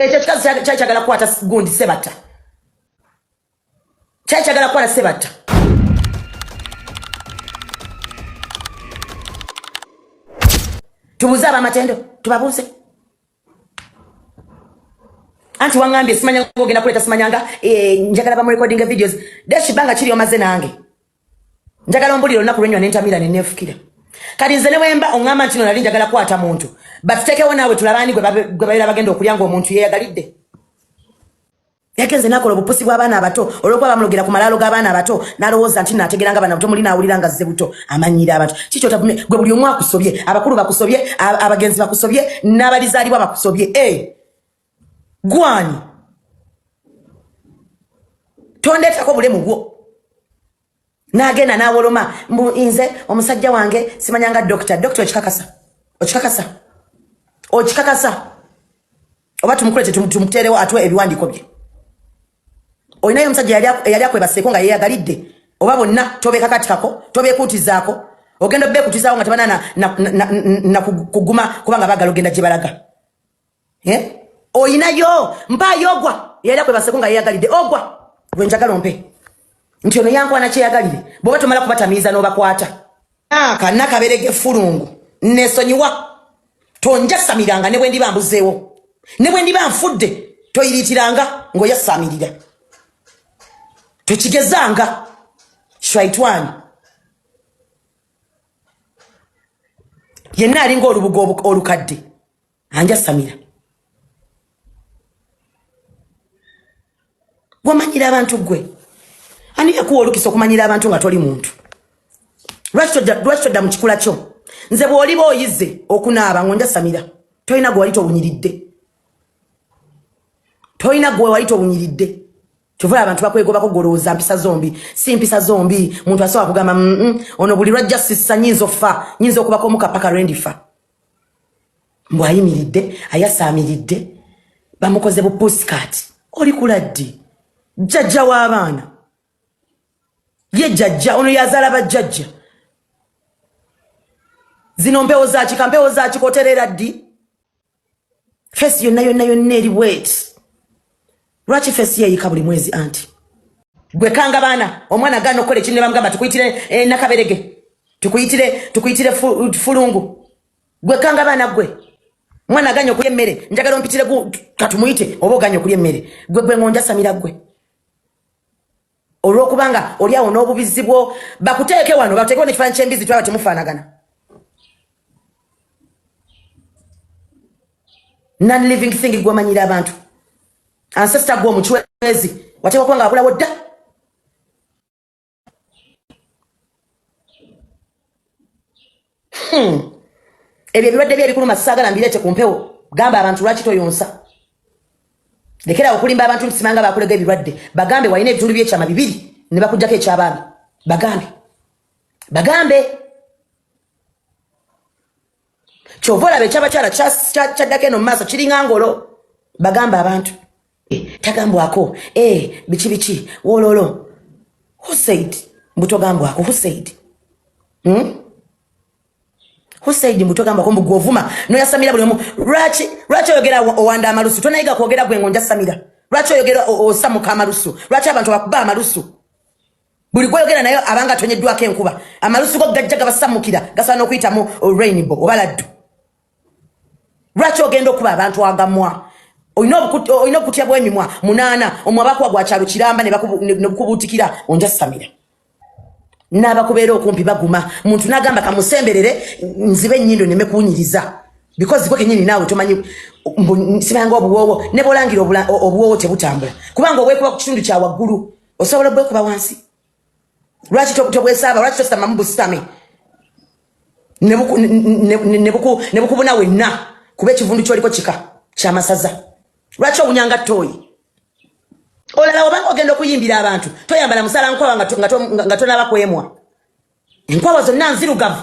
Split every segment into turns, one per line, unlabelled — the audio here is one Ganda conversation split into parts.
Ekyo ekikazi kyali kyagala kukwata gundi Sebatta, kyali kyagala kukwata Sebatta. Tubuuze abamatendo, tubabuuze. Anti waŋŋambye simanya ogenda kuleeta simanyanga eh, njagala bamurecordinga videos deshibanga kiri omaze nange njagala ombulire olunaku lwenywa nentamira nenefukira. Kati nze newemba oŋŋamba nti no nali njagala kukwata muntu, batuteekewo naawe tulabaani gwe babeera bagenda okulya ng'omuntu yeeyagalidde. Yagenze nakola obupusi bw'abaana abato olw'okuba bamulogera ku malaalo g'abaana abato, n'alowooza nti naategera nga bana buto muli n'awulira nga zze buto amanyiira abantu. Kiki otavumye gwe? Buli omu akusobye, abakulu bakusobye, abagenzi bakusobye, n'abalizaalibwa bakusobye. E gwani tondeetako bulemu bwo. N'agenda n'awoloma mbu nze omusajja wange simanyanga dokita. Dokita okikakasa? Okikakasa? Okikakasa? Oba tumukulete tumuteerewo atuwe ebiwandiiko bye. Olinayo omusajja eyali akwebaseeko nga yeeyagalidde? Oba bonna tobeekakatikako, tobeekuutizaako, ogenda obeekutizaako nga tebana na kuguma kubanga baagala ogenda gye balaga. Eh? Oyinayo mpaayo ogwa eyali akwebaseko nga yeyagalidde, ogwa gwe njagala ompe nti ono yankwana kyeyagalire. Bw'oba tomala kubatamiiza n'obakwata aka nakaberege fulungu nesonyiwa, tonjasamiranga ne bwe ndiba mbuzeewo, ne bwe ndiba nfudde, toyiriitiranga ng'oyasamirira, tokigezanga. Shaitwani yenna alinga olubugo olukadde anjasamira. Wamanyira abantu gwe, ani yakuwa olukisa okumanyira abantu nga toli muntu? Lwaki todda mu kikula kyo? Nze bw'oliba oyize okunaaba ng'onjasamira, tolina gwe wali towunyiridde, tolina gwe wali towunyiridde. Kyova abantu bakwegobako, golowooza mpisa zombi, si mpisa zombi. Muntu asobola kugamba ono buli lwajja sissa, nyinza ofa, nyinza okubako omuka paka lwendifa. Mbw ayimiridde ayasaamiridde, bamukoze bu pussycat. Oli kuladdi jjajja w'abaana, ye jjajja ono yazaala bajjajja. Zino mpewo zakika, mpewo zakika. Otereera ddi? Face yonna yonna yonna eri bweti. Lwaki face yeyika buli mwezi? Anti gwe kanga baana, omwana agaana okukola ekintu ne bamugamba tukuyitire eh, nakaberege, tukuyitire fulungu. Gwe kanga baana, gwe mwana aganye okulya emmere, njagala ompitire katumuyite oba oganye okulya emmere. Gwe ngonjasamira gwe olwokubanga oli awo n'obubizi bwo. Bakuteeke wano, bakuteekewo n'ekifaananyi ky'embizi, twaba temufaanagana. Non living thing, gwamanyira abantu. Ancestor gwe omucwezi wateekwa kuba nga wabulawo dda. Ebyo ebirwadde bye ebikuluma saagala mbireete ku mpewo. Gamba abantu lwaki toyonsa. Lekera okulimba abantu nti simanga bakulega ebirwadde. Bagambe walina ebitundu by'ekyama bibiri ne bakuggyako ekyabaami. Bagambe, bagambe. Kyova olaba ekyabakyala kyaddako eno mu maaso kiringa ngolo. Bagamba abantu eh, tagambwako eh, biki biki wololo. Who said mbu togambwako? Who said? Who said mbu togambwako? Mbu gwovuma noyasamira buli omu. Lwaki oyogera owanda amalusu? Tonayiga kwogera gwe ngonjasamira. Lwaki oyogera osamuka amalusu? Lwaki abantu bakuba amalusu? Buli gweyogera naye abanga atonyeddwako enkuba, amalusu go gajja gabasamukira, gasobola n'okuyitamu rainbow oba laddu. Lwaki ogenda okuba abantu agamwa? Olina obukutya bw'emimwa munaana, omwa bakuwa gwa kyalo kiramba ne bukubuutikira. Onjasamira n'abakubeera okumpi baguma. Muntu n'agamba kamusemberere nzibe ennyindo neme kuwunyiriza, because gwe kenyini naawe tomanyi sibanga obuwoowo. Ne bwolangira obuwoowo tebutambula kubanga obwekuba ku kitundu kya waggulu, osobola obwekuba wansi. Lwaki tobwesaaba? Lwaki tositamamu busitame ne bukubuna wenna? Kuba ekivundu kyoliko kika kyamasaza. Lwaki owunyanga ttooyi? Olala obanga ogenda okuyimbira abantu, toyambala musala nkwawa nga tonaba kwemwa. Enkwawa zonna nzirugavu,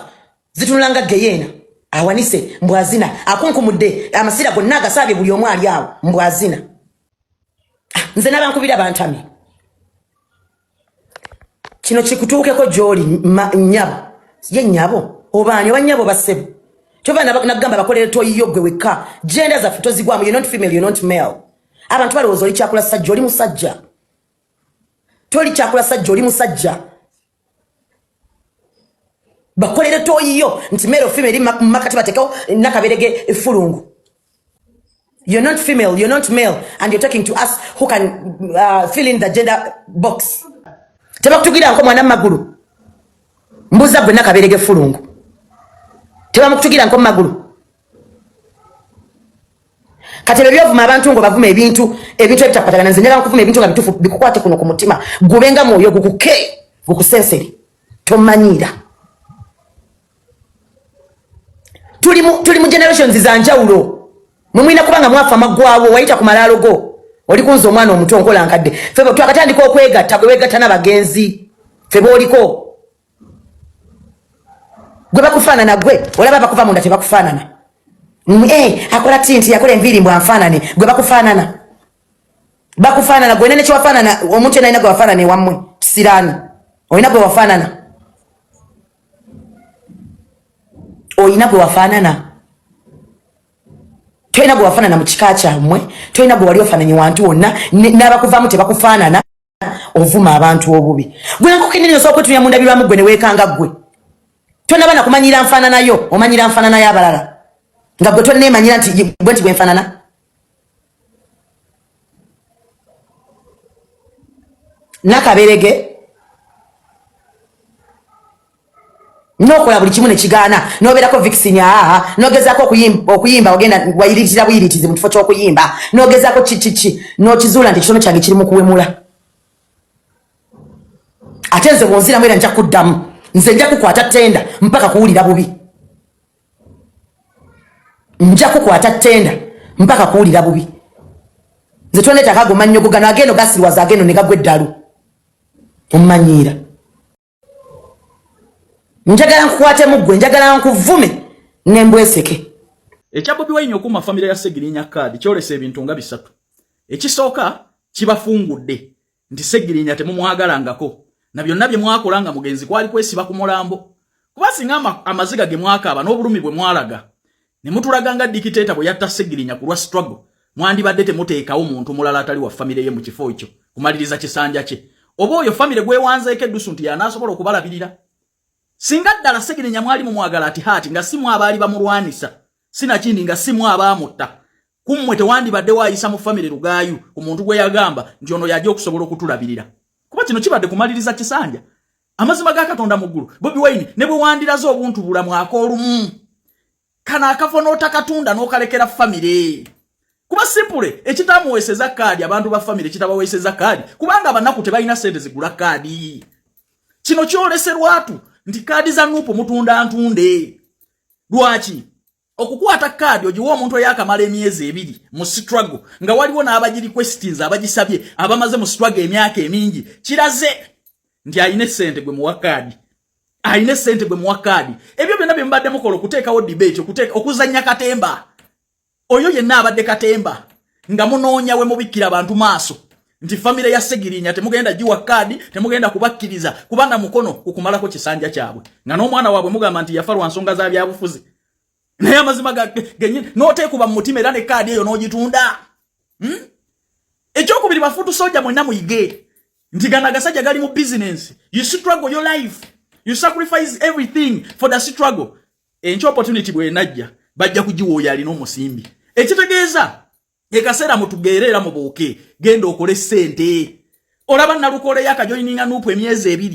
zitunula nga geyeena. Awanise mbwazina, akunkumudde amasira gonna agasaabye buli omu ali awo mbwazina. Ah, nze nabankubira bantami. Kino kikutuukeko gy'oli nnyabo, ye nnyabo obaani oba nnyabo bassebo. Kyova nagamba bakolere toyiyo gwe wekka. Gender zaffe tozigwamu. You're not female, you're not male. Abantu balowooza oli kyakula sajja, oli musajja. Toli kyakula sajja, oli musajja. Bakolere toyiyo nti male or female eri makati, batekewo Nakaberege efulungu. You're not female, you're not male, and you're talking to us who can fill in the gender box. Tebakutugiranko mwana magulu. Mbuza gwe Nakaberege fulungu, tebamukutugiranko magulu. Kati ebyo byovuma abantu ngo bavuma ebintu ebitakwatagana. Nze njagala nkuvuma ebintu nga bituufu, bikukwate kuno ku mutima, gubenga mwoyo gukuke, gukusenseri. Tomanyiira, tuli mu generations za njawulo. Mwe mulina kubanga mwafa amaggwawo, wayita ku malaalo go. Oli kunza omwana omuto, nkola nkadde. Ffe twakatandika okwegatta, gwe wegatta n'abagenzi. Ffe booliko gwe bakufaanana, gwe olaba bakuva munda tebakufaanana. Eh, akola tinti, yakola enviiri mbw anfaanane. Gwe bakufaanana, bakufaanana gwe nene kyewafaanana. Omuntu yena alina gwe wafaanana ewammwe? Kisiraani, olina gwe wafaanana? Olina gwe wafaanana? Tolina gwe wafaanana mu kika kyammwe, tolina gwe wali ofaananye wantu wonna, n'abakuvaamu tebakufaanana. Ovuma abantu obubi. Gwe nkukenene, osobola okwetunya mu ndabirwamu gwe ne weekanga. Gwe tonaba nakumanyira nfaananayo, omanyira nfaanana y'abalala nga gwe tonneemanyira nti bwe nti bwenfaanana. Nakaberege, nokola buli kimu nekigaana, nobeerako vixen, aa, nogezaako okuyimba, ogenda wayiritira buyiritizi mu kifo ky'okuyimba. Nogezaako kikiki, nokizuula nti ekitono kyange kiri mu kuwemula. Ate nze bwonziramu era nja kuddamu, nze nja kukwata tenda mpaka kuwulira bubi. Nja kukwata tenda mpaka kuwulira bubi. Nze tondeetako ago mannyo gano agendo gasirwaza, agendo ne gagwa eddalu. Omumanyiira, njagala nkukwatemu ggwe, njagala nkuvume nembweseke.
Ekya Bobi Wine okuuma famire ya Segirinya kaadi kyolesa ebintu nga bisatu. Ekisooka, kibafungudde nti Segirinya temumwagalangako, na byonna bye mwakola nga mugenzi kwali kwesiba ku mulambo. Kuba singa amaziga ge mwakaaba n'obulumi bwe mwalaga ne mutulaga nga dictator bwe yatta Segirinya ku lwa struggle, mwandibadde temuteekawo muntu mulala atali wa famire ye mu kifo ekyo kumaliriza kisanja kye, oba oyo famire gwewanzeeko eddusu nti yanaasobola okubalabirira. Singa ddala Segirinya mwali mumwagala ati haati, nga si mu abaali bamulwanisa, sinakindi nga si mu abaamutta, kummwe tewandibadde waayisa mu famire lugaayu ku muntu gwe yagamba nti ono yajja okusobola okutulabirira, kuba kino kibadde kumaliriza kisanja. Amazima ga Katonda mu ggulu, Bobi Wine, ne bwe wandiraze obuntu bulamu ak'olumu kano akafo n'otakatunda n'okalekera famire, kuba simpule ekitamuweeseza kaadi, abantu ba famire kitabaweeseza kaadi kubanga abanaku tebalina sente zigula kaadi. Kino kyolese lwatu nti kaadi za NUP mutunda ntunde. Lwaki okukwata kaadi ogiwa omuntu eyakamala emyezi 2 mu struggle, nga waliwo n'abagirequestinze, abagisabye, abamaze mu struggle emyaka emingi? Kiraze nti alina essente gwe muwa kaadi, alina essente gwe muwa kaadi. Ebyo byonna bye mubadde mukola, okuteekawo debate, okuzannya katemba, oyo yenna abadde katemba nga munoonya we mubikkira abantu maaso nti famire ya Segirinya temugenda giwa kaadi, temugenda kubakkiriza kubanga mukono kukumalako kisanja kyabwe, nga n'omwana waabwe mugamba nti yafa lwa nsonga za byabufuzi. Naye amazima genyini n'oteekuba mu mutima era ne kaadi eyo n'ogitunda, Ekyokubiri, ba foot soldier mwenna muyige nti gano agasajja gali mu business. You struggle your life, you sacrifice everything for the struggle. Enkya opportunity bwenajja bajja kugiwa oyo alina omusimbi. Ekitegeeza ekaseera mutugeere era mubuuke, genda okole ssente. Olaba Nalukoola yakajoyininga NUP emyezi 2,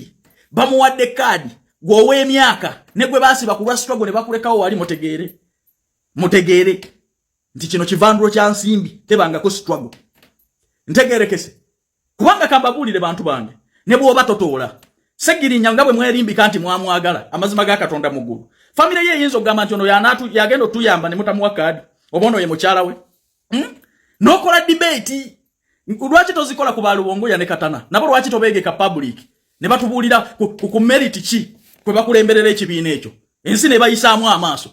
bamuwadde kaadi. Gw'ow'emyaka ne gwe baasiba ku lwa struggle ne bakulekawo wali, mutegeere, mutegeere nti kino kivandulo kya nsimbi, tebangako struggle. Ntegerekese, kubanga kambabuulire bantu bange, ne bw'oba totoola Segirinya nga bwe mwerimbika nti mwamwagala, amazima ga Katonda mu ggulu, famire ye eyinza okugamba nti ono yagenda otuyamba ne mutamuwa kaadi, oba ono ye mukyala we, N'okola debate, lwaki tozikola ku balubongoya ne Katana? Nabo lwaki tobeegeka public ne batubuulira ku merit ki kwe bakulemberera ekibiina ekyo, ensi ne bayisaamu amaaso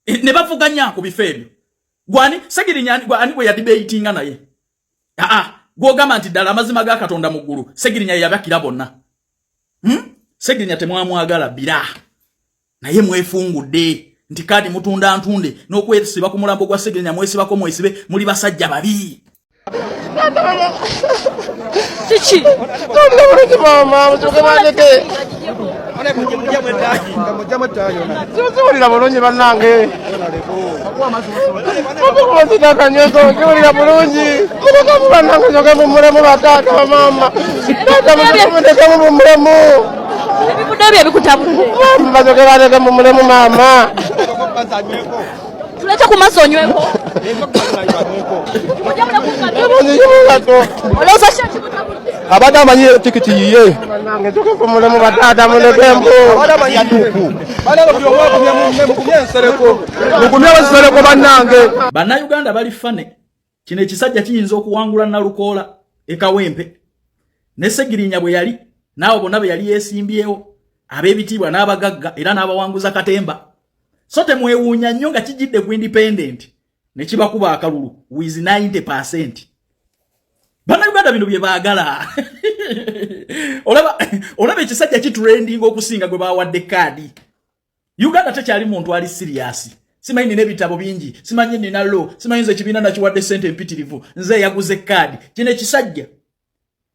ne bavuganya ku bifo ebyo? Gwani Segirinya ani gwe yadebatinga naye? Aa, gwogamba nti ddala amazima ga Katonda mu ggulu Segirinya yeyabakira bonna, Segirinya temwamwagala bira, naye mwefungudde nti kaadi mutunda ntunde n'okwesiba ku mulambo gwa Segirinya mwesibako mwesibe. Muli basajja babi.
Kiki?
Tolina bulungi maama, musooke bandeke. Siwulira bulungi bannange. Mukukuba akanyoso, siwulira bulungi. Mulekamu bannange, nsooke mpumulemu bataata bamaama. Taata mulekemu mpumulemu.
Ebivuddeyo bye bikutabudde.
Maama basooke bandeke mpumulemu maama.
Tuleete ku mazzi onyweko. Olowooza ki ekikutabudde?
Abadde amanyi tikiti yiye.
Bannange nsooke mpumulemu bataata mulekemu.
Mugumye ensereko bannange.
Bannayuganda bali fane. Kino ekisajja kiyinza okuwangula Nalukoola e Kawempe ne Segirinya bwe yali n'abo bonna be yali yeesimbyewo ab'ebitiibwa n'abagagga era n'abawanguza katemba. So temwewuunya nnyo nga kijjidde ku independent ne kibakuba akalulu with 90%. Bannayuganda bino bye baagala. Olaba ekisajja kitrending okusinga gwe bawadde kaadi. Uganda tekyali muntu ali serious. Simanyi nina ebitabo bingi, simanyi nina law, simanyi nze ekibiina nakiwadde ssente empitirivu, nze yaguze kaadi. Kino ekisajja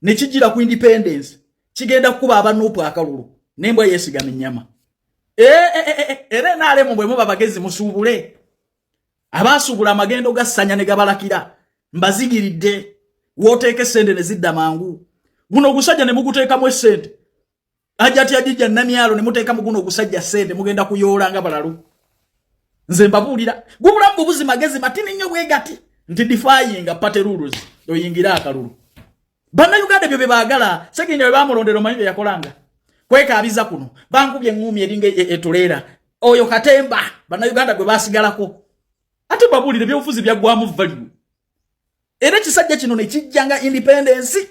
ne kijjira ku independence kigenda kukuba abanuupu akalulu n'embwa yeesigama ennyama. Era enaalemu bwe muba bagezi musuubule. Abaasuubula amagendo ga ssanya ne gabalakira mbazigiridde w'oteeka essente ne zidda mangu. Guno ogusajja ne muguteekamu essente. Ajja ati ajijja Namyalo ne muteekamu guno ogusajja ssente mugenda kuyoola nga balalu. Nze mbabuulira gubulamu bubuzi magezi matini nnyo bwe gati nti defying party rules oyingira akalulu. Bannayuganda ebyo bye baagala. Segirinya bwe bamulondera omanyi bye yakolanga kwekaabiza kuno bankubye eŋŋuumi eringa etuleera oyo katemba Bannayuganda gwe basigalako. Ate mbabuulire ebyobufuzi byaggwamu value. Era ekisajja kino ne kijja nga independence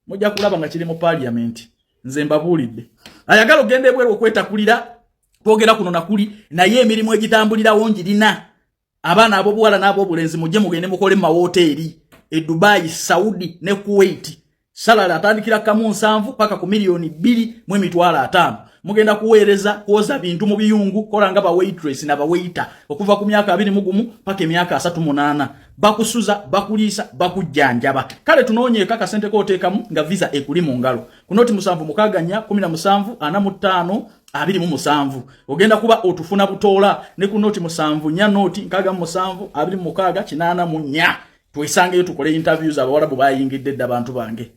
mujja kulaba nga kiri mu parliament. Nze mbabuulidde ayagala ogenda ebweru okwetakulira twogera kuno nakuli naye emirimu egitambulirawo ngirina. Abaana ab'obuwala n'ab'obulenzi mujje mugende mukole mu mawoteeri e Dubai, Saudi ne Kuwait. Salary atandikira 7 paka ku 2,250,000. Mugenda kuweereza kwoza bintu mu biyungu, kola nga ba waitress na ba waiter okuva ku myaka 21 paka emyaka 38. Bakusuza, bakuliisa, bakujjanjaba. Kale tunoonyeeko akasente k'oteekamu nga visa ekuli mu ngalo. Ku noti 7 6 4 17 45 27 ogenda kuba otufuna butoola, ne ku noti 7 4 noti 67 26 84 twesangeyo tukole interviews. Abawalabu bayingidde dda bantu bange.